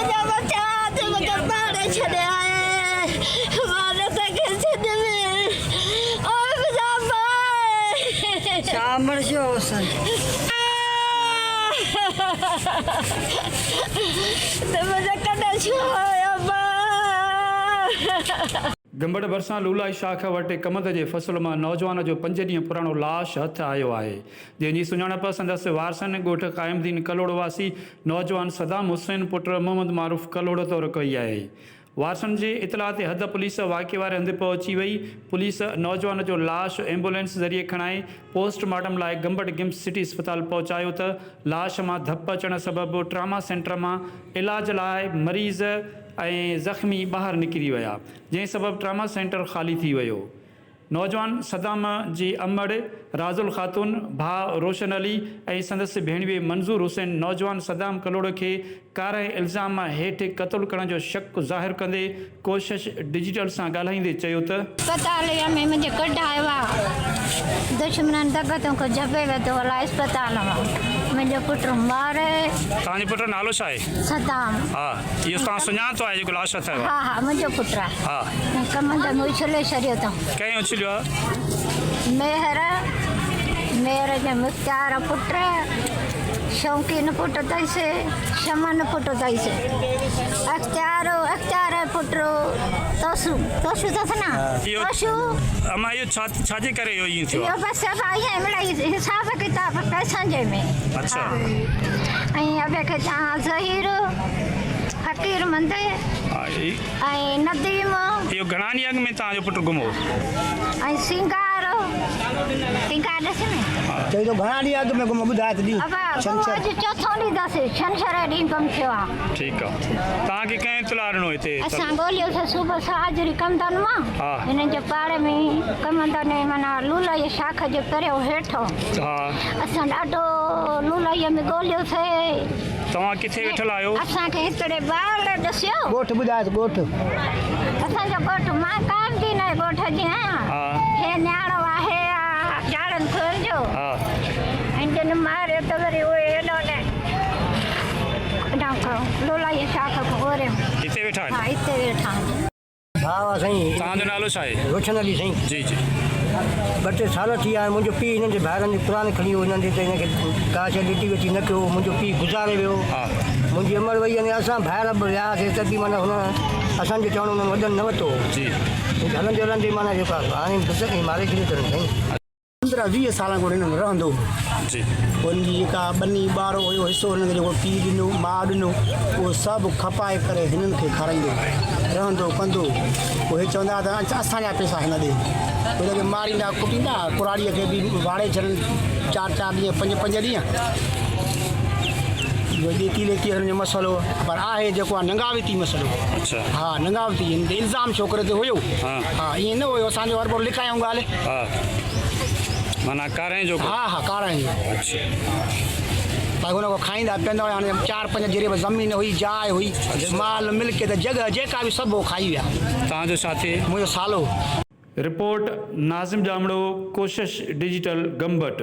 منهنجا ٻچا تون مون کي ماري ڇڏيا آهي مان نه توکي ڇڏيندس او منهنجا ابا. ڇا مڙسيو هوس. تون منهنجا ڪنڊا ڇو هنيا ابا. گمبٽ ڀرسان لولائي شاخ وٽ ڪمند جي فصل مان نوجوان جو پنج ڏينهن پراڻو لاش هٿ آيو آهي، جنهن جي سڃاڻپ سندس وارثن ڳوٺ قائم الدين ڪلهوڙو واسي نوجوان صدام حسين پٽ محمد معروف ڪلهوڙو طور ڪئي آهي. وارثن جي اطلاع تي حد پوليس واقعي واري هنڌ پهچي وئي، پوليس نوجوان جو لاش ايمبولينس ذريعي کڻائي پوسٽ مارٽم لاء گمبٽ گمس سٽي اسپتال پهچايو ته لاش مان ڌپ اچڻ سبب ٽراما سينٽر مان علاج لاء مريض ۽ زخمي ٻاهر نڪري ويا، جنهن سبب ٽراما سينٽر خالي ٿي ويو. نوجوان صدام جي امڙ راضل خاتون، ڀاء روشن علي ۽ سندس ڀيڻوي منظور حسين نوجوان صدام ڪلهوڙو کي ڪارنهن الزام هيٺ قتل ڪرڻ جو شڪ ظاهر ڪندي ڪوشش ڊجيٽل سان ڳالهائيندي چيو ته. اسپتال ۾ منهنجي ڪڍ آيو آ دشمنن دڳ تون کي جهپي وڌو الاء اسپتال مان منهنجو پٽ ماري. توهان جي پٽ جو نالو ڇا آهي؟ صدام. ها اهو توهان سڃاڻتو آهي جيڪو لاش هٿ آيو آهي؟ ها ها منهنجو پٽ آهي. ها. ڪمند ۾ اڇلي ڇڏيو اٿئون. ڪنهن اڇليو آهي؟ ميهر، ميهر جا مختيار پٽ، شوقين پٽ اٿئيس، شمن پٽ اٿئيس، اختيار، اختيار جو پٽ توسو، توسو اٿس نه؟ توسو. اما اهو ڇا ڇا جي ڪري اهو ائين ٿيو آهي؟ اهو بس ابا ائين مڙئي حساب ڪتاب پئسن جي ۾. اڇا. ۽ ابي کي چوان ظهير، فقير مند. ۽ نديم. اهو گهڻا ڏينهن اڳ ۾ توهان جو پٽ گم هو؟ ۽ سينگار، سينگار ڏس ۾. چئي ٿو گهڻا ڏينهن اڳ ۾ گم هو ٻڌاء ته ڏينهن. ابا گم ڇنڇر. اڄ چوٿون ڏينهن اٿس، ڇنڇر جي ڏينهن گم ٿيو آ. ٺيڪ آ. توهان کي ڪنهن اطلاع ڏنو هتي؟ اسان ڳوليوسين صبح ساجهري ڪمدن مان، هنن جي پاڙي ۾ ڪمدن معنيٰ لولائيء شاخ جي پريون هيٺ هو. اسان ڏاڍو لولائيء ۾ ڳوليوسين. توهان ڪٿي ويٺل آهيو؟ اسان کي هڪڙي ٻار ڏسيو. ڳوٺ ٻڌاء ته ڳوٺ. اسان جو ڳوٺ مان قائم الدين جي ڳوٺ جي آهيان. هي نياڻو آهي جاڙن کوهن جو. ۽ جن ماريو ته وري اهي هيڏو نه لولائيء شاخ کان اوريون. هتي ويٺا آهن؟ ها هتي ويٺا آهن. ڀاء آ سائين. توهان جو نالو ڇا آهي؟ روشن علي سائين. جي جي. ٻه ٽي سال ٿي ويا آهن منهنجو پيء هنن جي ڀائرن جي قرآن کڻي ويو هنن جي ته هن کي ڪا شيء لٽي وچي نه ڪيو منهنجو پيء گذاري ويو منهنجي امڙ وئي يعني اسان ڀائر به وياسي ته به معنيٰ هن اسان جو چوڻ هنن وڏن نه ورتو جي. هلندي هلندي معنيٰ جيڪو آهي هاڻي بس ائين ماري ڇڏيو اٿن سائين. پندرهن ويهه سالن کان هنن رهندو هو. جي. پوء هن جي جيڪا ٻني ٻارو هيو حصو هنن کي جيڪو پيء ڏنو ماء ڏنو اهو سڀ کپائي ڪري هنن کي کارائيندو هو رهندو ڪندو هو. پوء هي چوندا هئا ته اسان جا پئسا هن ڏي. پوء هن کي ماريندا ڪٽيندا ڪراڙيء کي به واڙي ڇڏن چار چار ڏينهن پنج پنج ڏينهن. اهو ڏيتي ليتي هنن جو مسئلو پر آهي جيڪو آهي ننگاوتي مسئلو. اڇا. ها ننگاوتي هن تي الزام ڇوڪري تي هيو. ها. ها ائين نه هيو اسان جو هرڀرو لڪايائون ڳالهه. ها معنيٰ ڪارنهن جو ها ها ڪارنهن جو. اڇا. ڀائي هن کان کائيندا پيئندا هيا هاڻي چار پنج جريب زمين هئي جاء هئي مال ملڪيت جڳهه جيڪا به سڀ هو کائي ويا. توهان جو ڇا ٿئي؟ منهنجو سالو. رپورٽ، ناظم ڄامڙو، ڪوشش ڊجيٽل، گمبٽ.